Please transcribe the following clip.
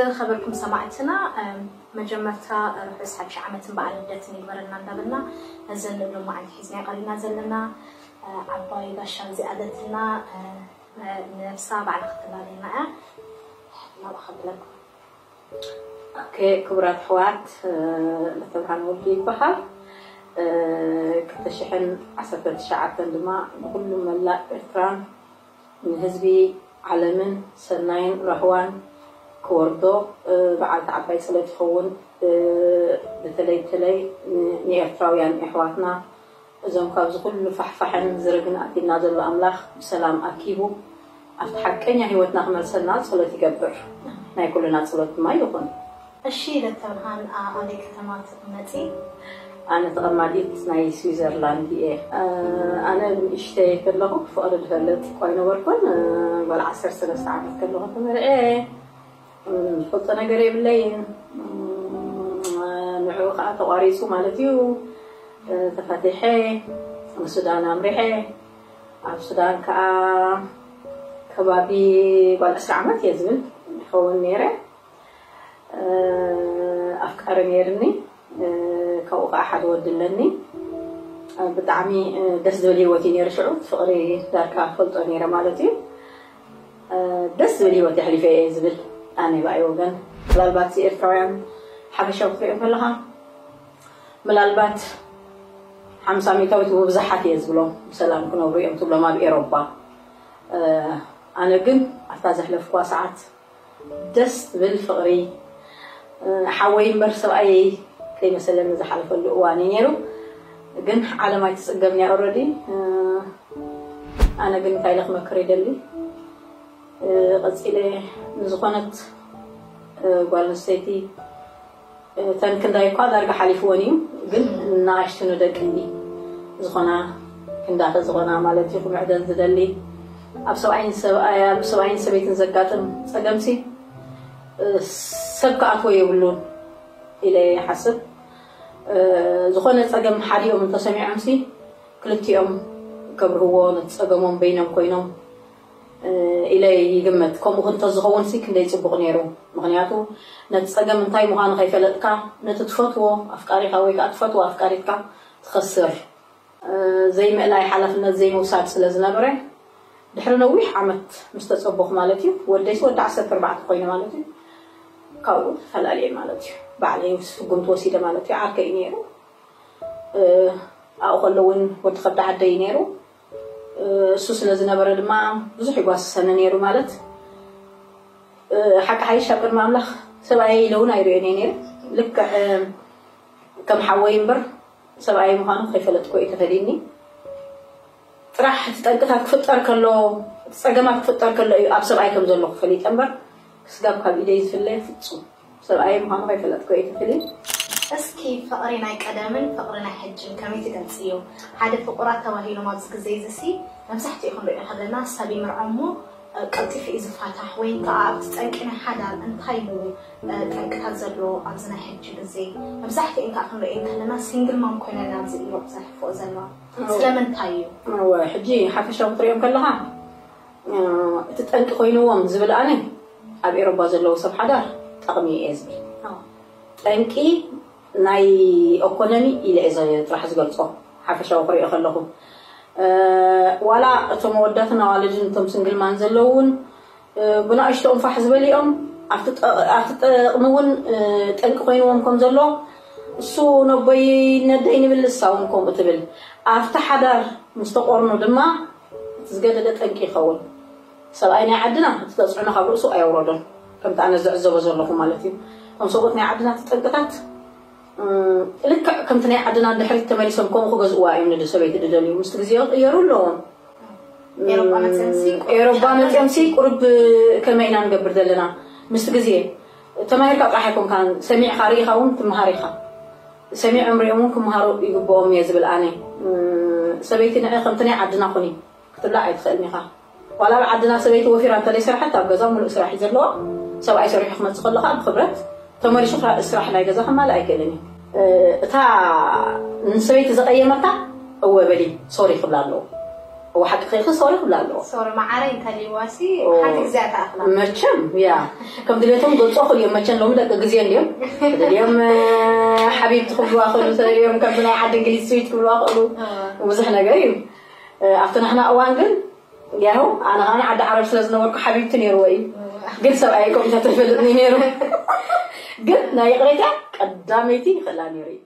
ዝኸበርኩም ሰማዕትና፣ መጀመርታ ርሑስ ሓድሽ ዓመትን በዓል ልደትን ይግበረልና እንዳበልና፣ ነዘን ሎማዓንቲ ሒዝና ቀሪብና ዘለና ዓባይ ጋሻ እዚኣለትና፣ ንነብሳ ባዕላ ክትላለየና እያ። ናብኣ ከብለኩም። ክቡራት ኣሕዋት፣ ለተብርሃን ወዲ ይበሃል። ክልተ ሽሕን ዓሰርተ ትሽዓተን ድማ ንኩሉ መላእ ኤርትራን ንህዝቢ ዓለምን ሰናይን ራህዋን ክወርዶ በዓልቲ ዓባይ ፀሎት ይኸውን። ብተለይ ተለይ ንኤርትራውያን የሕዋትና እዞም ካብዚ ኩሉ ፋሕፋሕን ዝርግን ኣቲና ዘሎ ኣምላኽ ብሰላም ኣኪቡ ኣብቲ ሓቀኛ ህይወትና ክመልሰና ጸሎት ይገብር። ናይ ኩልና ጸሎት ድማ ይኹን። እሺ ደተብርሃን ኣበይ ከተማ ትቕመጢ? ኣነ ተቐማጢት ናይ ስዊዘርላንድ እየ። ኣነ ንእሽተይ ከለኹ ክፍቕሪ ዝፈልጥ እኳ ኣይነበርኩን። ጓል ዓሰርተ ሰለስተ ዓመት ከለኹ ተመርዐ። ዝፈልጦ ነገር የብለይን። ንዕኡ ከዓ ተቋሪፁ ማለት እዩ። ተፈቲሐ ንሱዳን ኣምሪሐ። ኣብ ሱዳን ከዓ ከባቢ ጓል ዕስራ ዓመት እየ ዝብል ይኸውን ነይረ። ኣፍቃሪ ነይርኒ። ካብኡ ከዓ ሓደ ወዲ ኣለኒ። ብጣዕሚ ደስ ዝብል ህይወት እዩ ነይሩ። ሽዑ ፍቕሪ ዳርካ ፈልጦ ነይረ ማለት እዩ። ደስ ዝብል ህይወት የሕሊፈ እየ ዝብል ኣነ ብኣይ ወገን። ምናልባት ኤርትራውያን ሓፈሻዊ ክትሪኦ ከለኻ ምናልባት ሓምሳ ሚእታዊት ብብዙሓት እየ ዝብሎም ብሰላም ክነብሩ እዮም ትብሎም ኣብ ኤሮፓ። ኣነ ግን ኣብታ ዘሕለፍኩዋ ሰዓት ደስ ትብል ፍቕሪ ሓወይ እምበር ሰብኣየይ ከይመሰለኒ ዝሓለፈሉ እዋን እዩ ነይሩ። ግን ዓለም ኣይትፅገብን እያ ኦረዲ። ኣነ ግን እንታይ ኢለ ክመክር ይደሊ። ቀፂለ ንዝኾነት ጓል ኣንስተይቲ እተን ክንዳይ እኳ ዳርጋ ሓሊፍወን እዩ፣ ግን ንኣሽቱ ንደቂ ዝኾና ክንዳተ ዝኾና ማለት እዩ ክምዕደን ዝደሊ። ኣብ ሰብኣይን ሰብኣያ ብሰብኣይን ሰበይትን ዘጋጥም ፀገምሲ ሰብ ክኣትዎ የብሉን ኢለ ይሓስብ። ዝኾነ ፀገም ሓዲኦም እንተሰሚዖምሲ ክልቲኦም ከብርህዎ ነቲ ፀገሞም በይኖም ኮይኖም ኢለ ይግምት። ከምኡ እንተዝኸውን ሲ ክንደይ ፅቡቕ ነይሩ። ምኽንያቱ ነቲ ፀገም እንታይ ምዃኑ ከይፈለጥካ ነቲ ትፈትዎ ኣፍቃሪኻ ወይ ከዓ ትፈትዎ ኣፍቃሪትካ ትኸስር። ዘይምእላይ ሓላፍነት ዘይምውሳድ ስለ ዝነበረ ድሕሪ ነዊሕ ዓመት ምስ ተፀበኹ ማለት እዩ። ወደይሲ ወዲ ዓሰርተ ኣርባዕተ ኮይነ ማለት እዩ። ካብኡ ተፈላለየ ማለት እዩ። ባዕለይ ስጉምቲ ወሲደ ማለት እዩ። ዓርከይ እዩ ነይሩ። ኣብኡ ከሎ እውን ወዲ ከብዲ ዓደይ ነይሩ። እሱ ስለ ዝነበረ ድማ ብዙሕ ይጓስሰኒ ነይሩ ማለት ሓቂ ሓይሽ ኣብ ቅድሚ ኣምላኽ ሰብኣየ ኢለ እውን ኣይርእዮን እየ ነይረ። ልክዕ ከም ሓወይ እምበር ሰብኣየ ምዃኑ ከይፈለጥኩ እዩ ተፈሊኒ። ጥራሕ እቲ ጠንቅታት ክፍጠር ከሎ እቲ ፀገማት ክፍጠር ከሎ እዩ ኣብ ሰብኣይ ከም ዘለኹ ፈሊጠ እምበር ክስጋብ ካብ ኢደይ ዝፍለ ፍፁም ሰብኣየ ምዃኑ ከይፈለጥኩ እየ ተፈሊኒ። እስኪ ፍቕሪ ናይ ቀደምን ፍቕሪ ናይ ሕጅን ከመይ ትገልፅዮ? ሓደ ፍቑራት ተባሂሎም ኣብዚ ግዜ እዚ ሲ መብዛሕትኡ ክንሪኦ ከለና ሰብ ይምርዖ እሞ ቀልጢፉ እዩ ዝፋታሕ ወይ ከዓ ኣብቲ ጠንቂ ናይ ሓዳር እንታይ እዩ ጠንቅታት ዘሎ ኣብዚ ናይ ሕጂ ግዜ መብዛሕትኡ እንካ ክንሪኦ ከለና ሲንግል ማም ኮይነን ኣብዚ ኢሮፕ ዘሕልፍኦ ዘለዋ ስለምንታይ እዩ? እወ ሕጂ ሓፈሻዊ ክትሪኦም ከለኻ እቲ ጠንቂ ኮይንዎም ዝብል ኣነ ኣብ ኤሮፓ ዘለዉ ሰብ ሓዳር ጠቕሚ እየ ዝብል። ጠንቂ ናይ ኢኮኖሚ ኢለ እየ ጥራሕ ዝገልፆ። ሓፈሻዊ ክሪኦ ከለኹ ዋላ እቶም ኣወዳትን ኣዋልድን እቶም ስንግል ማን ዘለዉ እውን ብናእሽቶኦም ፋሕ ዝበሊኦም ኣብቲ ጠቕሚ እውን ጠንቂ ኮይንዎም ከም ዘሎ እሱ ነቦይ ነደይ ንብል እሳ እውን ከምኡ ትብል። ኣብቲ ሓዳር ምስ ተቆርኑ ድማ እቲ ዝገደደ ጠንቂ ይኸውን። ሰብኣይ ናይ ዓድና እቲ ተፅዕኖ ካብ ርእሱ ኣየውረዶን። ከምቲ ኣነ ዝዕዘቦ ዘለኹ ማለት እዩ። እቶም ሰብኡት ናይ ዓድና እቲ ጠንቅታት ልክዕ ከምቲ ናይ ዓድና ድሕሪት ተመሊሶም ከምኡ ክገዝእዋ እዮም ንሰበይቲ ድደልዩ። ምስቲ ግዜ ክቕየሩ ኣለዎም። ኤሮፓ መፅኦም ሲ ቁሩብ ከመይ ኢና ንገብር ዘለና ምስቲ ግዜ ተማሂርካ ጥራሕ ኣይኮንካን ሰሚዕካ ርኢኻ እውን ትመሃር ኢኻ። ሰሚዖም ሪኦም እውን ክመሃሩ ይግብኦም እየ ዝብል ኣነ። ሰበይቲ ንዕ ከምቲ ናይ ዓድና ኩኒ ክትብላ ኣይትኽእልን ኢኻ። ዋላ ኣብ ዓድና ሰበይቲ ወፊራ እንተለይ ስራሐት ኣብ ገዛ ሙሉእ ስራሕ እዩ ዘለዋ። ሰብኣይ ሰሪሑ ክመፅእ ከለካ ብክብረት ተመሊሱ ስራሕ ናይ ገዛ ከማልእ ኣይክእልን እዩ። እታ ንሰበይቲ ዘቐየመታ እወ በሊ ሶሪ ክብላ ኣለዎ። እወ ሓቂ ከይክ ሶሪ ክብላ ኣለዎ። ሶሪ ማዓረይ እንተልይዋሲ ኦ። ሓንቲ ግዜ ኣተኣኽላ መቸም ያ ከም ድሌቶም ገልጾ ክልዮም መቸም ሎም ደቂ ግዜ እንድዮም ድልዮም ሓቢብቲ ክብልዋ ክእሉ ተልዮም ከምቲ ናይ ዓዲ እንግሊዝ ስዊት ክብልዋ ክእሉ ብዙሕ ነገር እዩ ኣብቲ ናሕና እዋን ግን ያው ኣነ ከዓ ዓዲ ዓረብ ስለ ዝነበርኩ ሓቢብቲ ነይርዎ እዩ ግን ሰብኣይ ከምኡ ተፈልጥኒ ነይሩ ግን ናይ ይቕሬታ ቀዳመይቲ ይኽእላ ነይሩ እዩ